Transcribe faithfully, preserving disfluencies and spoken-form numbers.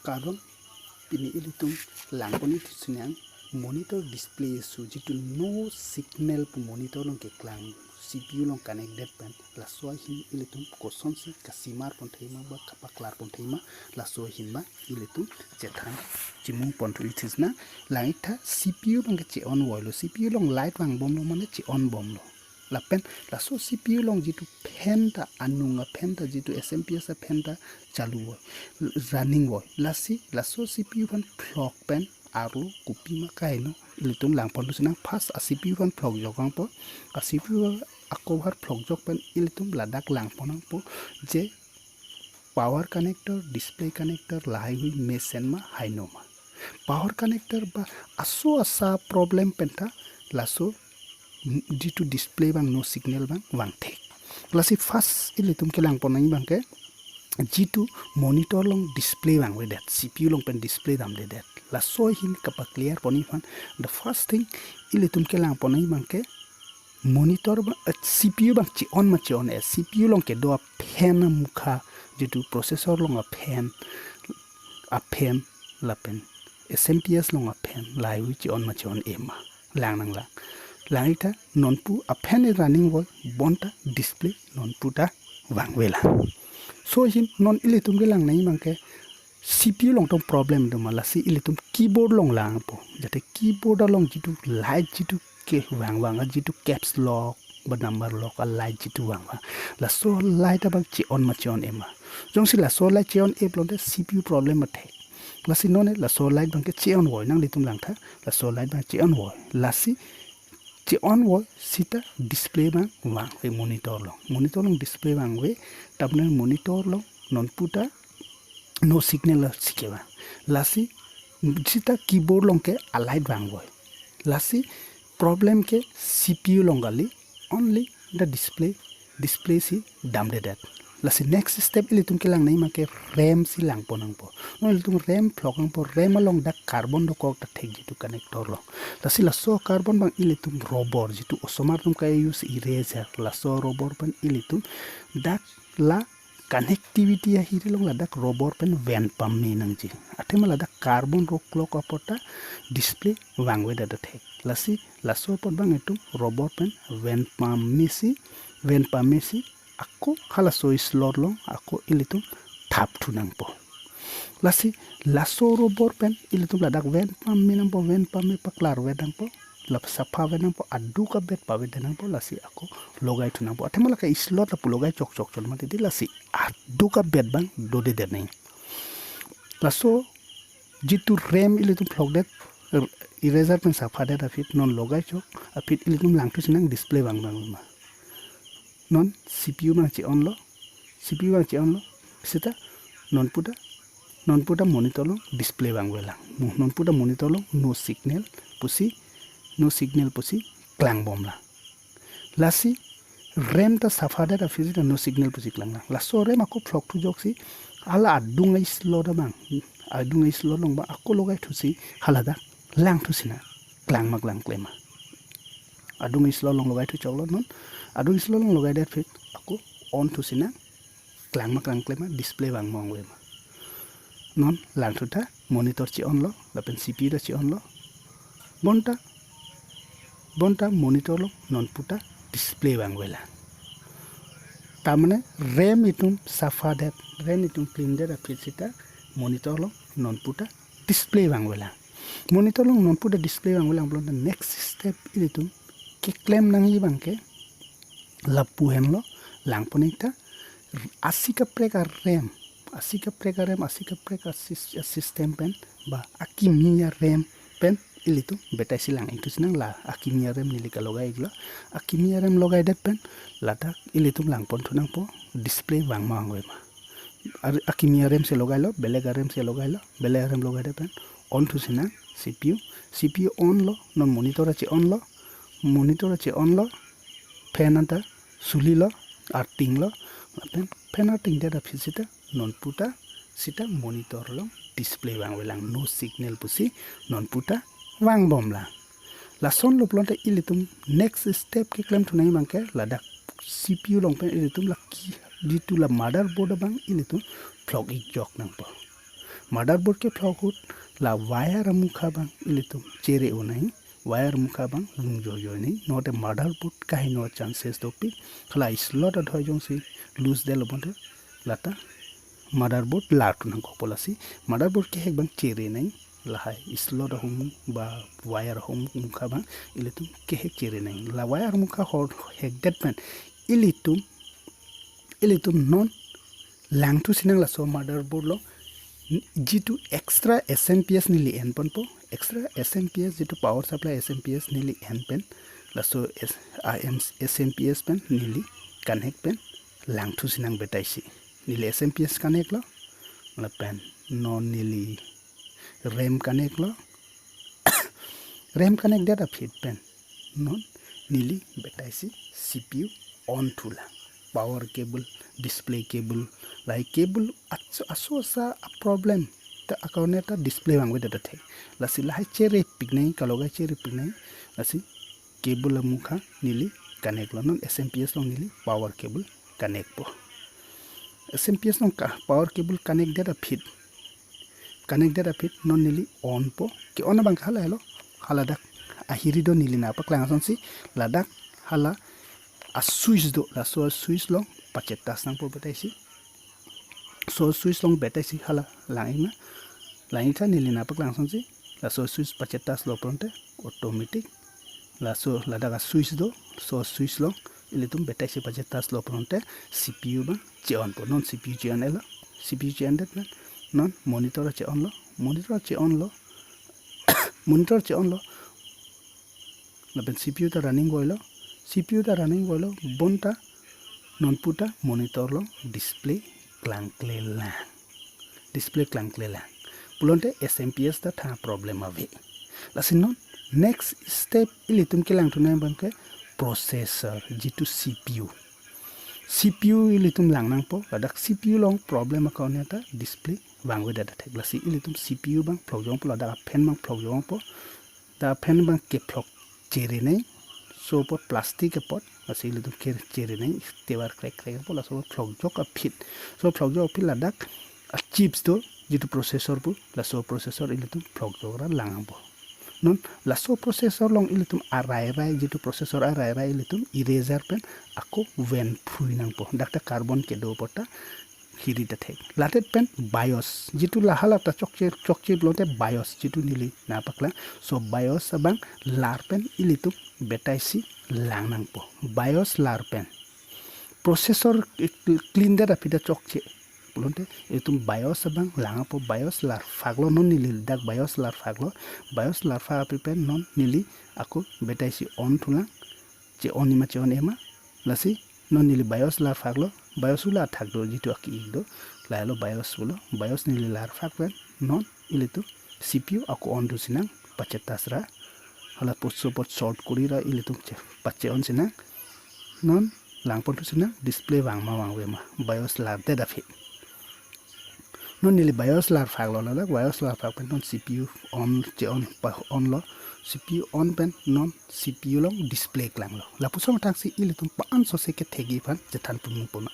Kardom, pini ilitum langpon-ik thusi nang monitor display issue, jitu no signal pu monitor along keklang, C P U along connected pen, laso ahin ilitum kosonsi kasimar pon thekma ba kapaklar pon thekma, laso ahin ba ilitum chethan chimung pon thu-ik thusi nang. Lang-iktha, C P U abang ke che-on voilo, C P U along light vangbomlo mane che-on bomlo. Lapen laso C P U along jitu fan ta, anung a-fan ta, jitu S M P S a-fan ta chalu voi, running voi. Lasi laso C P U aphan phlok pen arlo kopima kaino, ilitum langpon thusi nang. First a-C P U aphan phlokjok vangpo, a-C P U a-cover phlokjok pen ilitum ladak langpon nangpo je power connector, display connector lahaihui mesen ma, haino ma. Power connector ba aso asa problem pen ta laso, mm, jitu display abang no signal abang vangthek. Lasi first ilitum kelangpon nangji abang ke jitu monitor along display vangvedet, C P U along pen display damdedet. Laso ahin kapaclear pon-ik aphan, the first thing ilitum kelangpon nangji abang ke monitor abang, eh, C P U abang che-on ma che-on e, C P U along kedo a-fan amukha, jitu processor along a-fan, a-fan lapen S M P S along a-fan lahaihui che-on ma che-on e ma, lang nanglang. Lang-iktha, nonpu a-fan e running voi, bonta display nonpu ta vangvelang. So ahin non ilitum kelang nangji abang ke C P U along tong problem do ma, lasi ilitum keyboard along langpo. Jate keyboard along jitu light jitu kevang vang, a jitu caps lock ba number lock a light jitu vang vang, laso light abang che-on ma che-on e ma. Jongsi laso light che-on e pulote C P U problem athek. Lasi non e laso light abang ke che-on voi, nanglitum langtha, laso light abang che-on voi. Lasi che-on voi seta display abang vangve monitor along. Monitor along display vangve, ta mane monitor along nonpu ta no signal si kevang. Lasi seta keyboard along ke a-light vang voi. Lasi problem ke C P U along kali, only the display, display si damdedet. Lasi next step ilitum kelang nangji abang ke RAM si langpon nangpo. Non ilitum RAM phlok nangpo, RAM along dak carbon dokok ta thek jitu connector along. Lasi laso carbon abang ilitum rubber, jitu osomar atum ka-use eraser, laso rubber pen ilitum dak la connectivity ahiri along ladak rubber pen ven pame nangji. Athema ladak carbon roklok apot ta display vangvedet athek. Lasi laso apot abang itum rubber pen ven pame si, ven pame si ako halaso slot along ako ilitum thap thu nangpo. Lasi laso rubber pen ilitum ladak ven pame nangpo, ven pame paklar vet nangpo. Lap sapha vet nangpo, aduk abet pavet nangpo, lasi ako logai thu nangpo. Athema lake slot lapu logai chokchok chot mati di, lasi aduk abet abang dodedet nangji. Laso jitu RAM ilitum phlokdet, er-, eraser pen saphadet aphi non logai chok aphi ilitum lang thusi nang display vang vang ma. Non C P U abang che-on lo, C P U abang che-on lo, seta nonpu ta, nonpu ta monitor along display vangvelang. Mo-, nonpu ta monitor along no signal pusi, no signal pusi klangbomlang. Lasi RAM ta saphadet aphi seta no signal pusi klanglang. Laso RAM ako phlok thujoksi hala adung a-slot abang, adung a-slot along abang ako logai thusi haladak lang thusi nang, klang ma klang klem ma. Adung a-slot along logai thu choklo non. Adung a-slot along logaidet aphi ako on thusi nang, klang ma klang klem ma, display vang vangve ma. Non lang thu ta monitor che-on lo, lapen C P U ta che-on lo. Bonta, bonta monitor along nonpu ta display vangvelang. Ta mane RAM itum saphadet, RAM itum cleandet aphi seta monitor along nonpu ta display vangvelang. Monitor along nonpu ta display vangvelang pulote next step ilitum keklem nangji abang ke lapu henlo, langpon-ik ta, asi kaprek a-RAM, asi kaprek a-RAM, asi kaprek a-sys-, a-system pen ba akimi a-RAM pen ilitum betai si lang-ik thusi nang. La akimi a-RAM neli kalogai-iklo. Akimi a-RAM logaidet pen ladak ilitum langpon thu nangpo display vang ma vangve ma. Ar-, akimi a-RAM si logailo, belek a-RAM si logailo, belek a-RAM logaidet pen on thusi nang C P U, C P U on lo, non monitor ta che-on lo, monitor ta che-on lo, fan anta suli lo, arting lo, lapen fan artingdet aphi seta nonpu ta seta monitor along display vangvelang, no signal pusi nonpu ta vangbomlang. Lasonlo pulote ilitum next step keklem thu nangji abang ke ladak C P U along pen ilitum la ki, jitu la motherboard abang ilitum phlok-ik jok nangpo. Motherboard kephlok ahut la wire amukha abang ilitum chere un nangji, wire amukha abang lung jojo nangji, non te motherboard kaheno chances dopik, hala slot adhoi jongsi loose detlo bonte lata motherboard lar thu nangkokpo. Lasi motherboard kehek abang chere nangji, lahai slot ahum ba wire ahum mukha abang ilitum kehek chere nangji. La wire mukha hor hekdet pen ilitum, ilitum non langthu sinang laso motherboard along, jitu extra S M P S neli enponpo, extra S M P S, jitu power supply S M P S neli en pen, laso S-, a M, S M P S pen neli connect pen langthu sinang betaisi. Neli S M P S connect lo, lapen non neli RAM connect lo. RAM connect det aphi pen non neli betaisi C P U on thulang. Power cable, display cable, lahai cable aso, aso asa problem ta akorne ta display vangvedet athek. Lasi lahai cherepik nangji, kalogai cherepik nangji. Lasi cable amukha neli connect lo, non S M P S along neli power cable connect po. S M P S along ka power cable connect det aphi, connect det aphi non neli on po. Ke-on abang halahelo, haladak ahiri do, neli nangpaklang asonsi ladak hala a switch do, laso switch along pachetas nangpo betaisi. So switch along betaisi hala lang-ik ma, lang-ik tha, neli nangpaklang asonsi laso switch pachetas lo pulote automatic laso ladak a switch do, so switch along ilitum betaisi pachetas lo pulote C P U abang che-on po. Non C P U che-on etlo, C P U che-on det pen non monitor che-on lo, monitor che-on lo, monitor che-on lo, lapen C P U ta running voilo, C P U ta running voilo, bonta non puta monitor along display klangklelang, display klangklelang pulote S M P S ta tha problem ave. Lasi non next step ilitum kelangthu nangji abang ke processor, jitu C P U. C P U ilitum lang nangpo, ladak C P U along problem akorne ta display vangvedet athek. Lasi ilitum C P U abang phlok jongpo, ladak a fan abang phlok jongpo, ta fan abang kephlok chere nangji, so apot plastic apot, lasi ilitum ke chere nangji, tevar krek krek apot, laso phlok jok aphi, so phlok jok aphi ladak a chips do, jitu processor pu, laso processor ilitum phlok jok ra lang nangpo. Non laso processor along ilitum arairai, jitu processor arairai ilitum eraser pen ako ven phrui nangpo. Dak ta carbon kedo apot ta hiri ta thek. Latet pen BIOS, jitu la hala ta chokche, chokche pulote BIOS, jitu neli nangpaklang. So BIOS abang lar pen ilitum betaisi lang nangpo. BIOS lar pen processor, eh, clean det aphi ta chokche pulote ilitum BIOS abang lang nangpo. BIOS lar phak lo, non neli dak BIOS lar phak lo. BIOS lar phak aphi pen non neli ako betaisi on thulang, che-on-ik ma che-on-ik ma. Lasi non neli BIOS lar phak lo, BIOS ula athak do, jitu aki-ik do, lahelo BIOS pulo, BIOS neli lar phak pen non ilitum C P U ako on thu sinang, pachetas ra, hala puso apot short kori ra ilitum che, pache-on sinang. Non langpon thu sinang, display vang ma vangve ma, BIOS lar det aphi. Non neli BIOS lar phak lo, ladak BIOS lar phak pen non C P U on, che-on pa on lo, C P U on pen non C P U along display klang lo. Lapuson tangsi ilitum pa-an sose kethekji aphan chethan pun pun ma.